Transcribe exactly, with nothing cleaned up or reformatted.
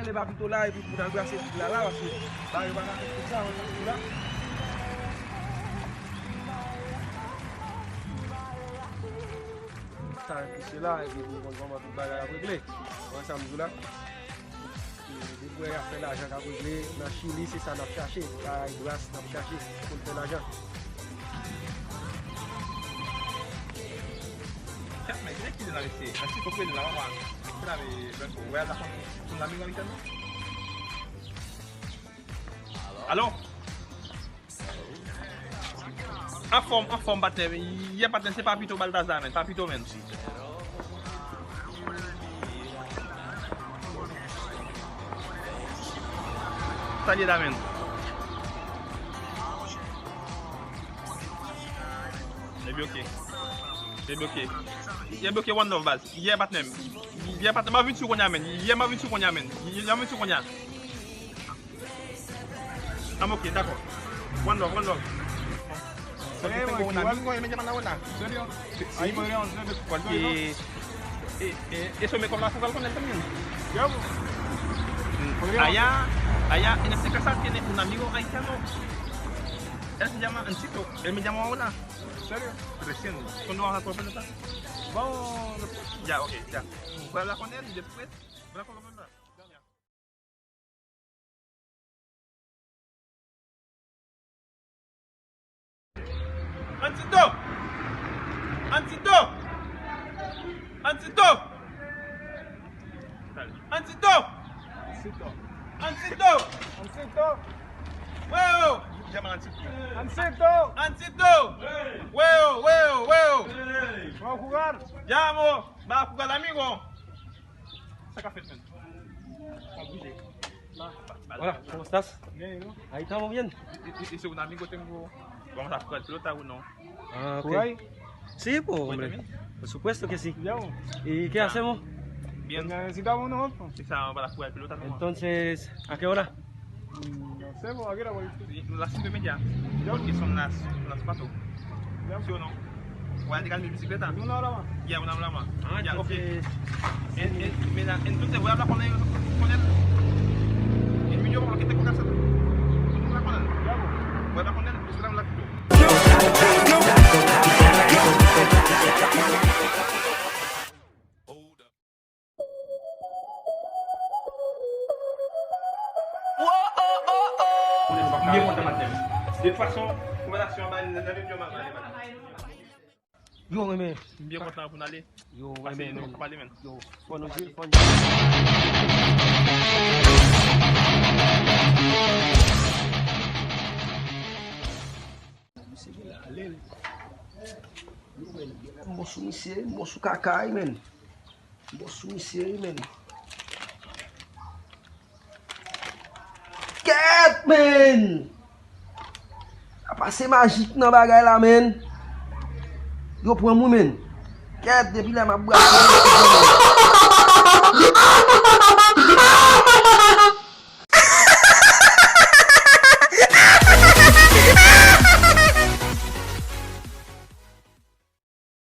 E pa pito la, epi pou n al brase tout la, la, paske bagay yo pa ka fèt konsa, wè sa m di w la. Sa, epi sela, epi pou n konn kòman tout bagay ap regle. Wè sa m di w la. E, depi w wè y ap fè lajan k ap regle nan Chili, se sa n ap chache. Bagay bras n ap chache pou n fè lajan. Kèt, men, ki nèg ki la, mesye? Nan ti kòk la, papa. Ki la, men, Franco, wè, la, konn, konn la, men, Alo? Anfòm, anfòm, patnè. Yeah, patnè, se Papito Baltazar, men. Papito, men. Sa l ye la, men? Li bloke. Li bloke. Li bloke, one love, baz. Yeah, patnè. Yeah, patnè, m ap vin sou kounye a, men. Yeah, m ap vin sou kounye a, men. Yeah, m ap vin sou kounye a. Ah, ok, dakò. One love, one love. Porque tengo un amigo que me llama la buena. ¿En serio? Sí. Ahí podríamos hacer de cualquier cosa. Porque, eh, eh, eso me cobró la fuga con él también. Ya, pues. Podríamos. Allá, allá en este casa tiene un amigo haitiano. Él se llama Ancito. Él me llamó ahora. ¿En serio? Recién. ¿Cuándo vamos a poder presentar? Vamos después. Ya, ok, ya. Voy a hablar con él y después voy a colocar. Antito! Antito! Antito! Antito! Antito! Antito! Antito! Weo! Antito! Antito! Weo, weo, weo! Vamos a jugar. Llamo, va a jugar, amigo. Sa k ap fèt, men? Sa bouje. Hola, ¿cómo estás? Bien, ¿y tú? Ahí estamos bien. Y, y, y si un amigo tengo, vamos a jugar pelota o no? Ah, ok. ¿Jugáis? Sí, pues, hombre. Por supuesto que sí. Ya, pues. ¿Y qué hacemos? Bien. Necesitamos unos otros. Sí, sa, vamos a jugar pelota nomás. Entonces, ¿a qué hora? Mm, no sé, pues, ¿a qué hora voy? Sí, las cinco y media. Ya. Porque son las, las cuatro. Ya. ¿Sí o no? Voy a llegar mi bicicleta. Una hora más. Ya, una hora más. Ah, ya, ok. Entonces, en, en, mira, entonces voy a hablar con él, con él. El mío, porque tengo que hacer. Voy a hablar con él. Ya, pues. Voy a hablar con él, después de hablar con él. M byen kontan, patnè m. De tout fason, konvèsasyon an ba leve m yon mal. Yo, renmen. M byen kontan pou n ale. Yo, renmen, nou pale, men. Yo, fò nou jwe, fò nou jwe. Misye vin ale, wi. M bon sou misye, m bon sou kaka, wi, men. M bon sou misye, wi, men. Kèt, men! Sa pase majik nan bagay la, men. Yo pran m, wi, men. Kèt, depi lè m ap brase.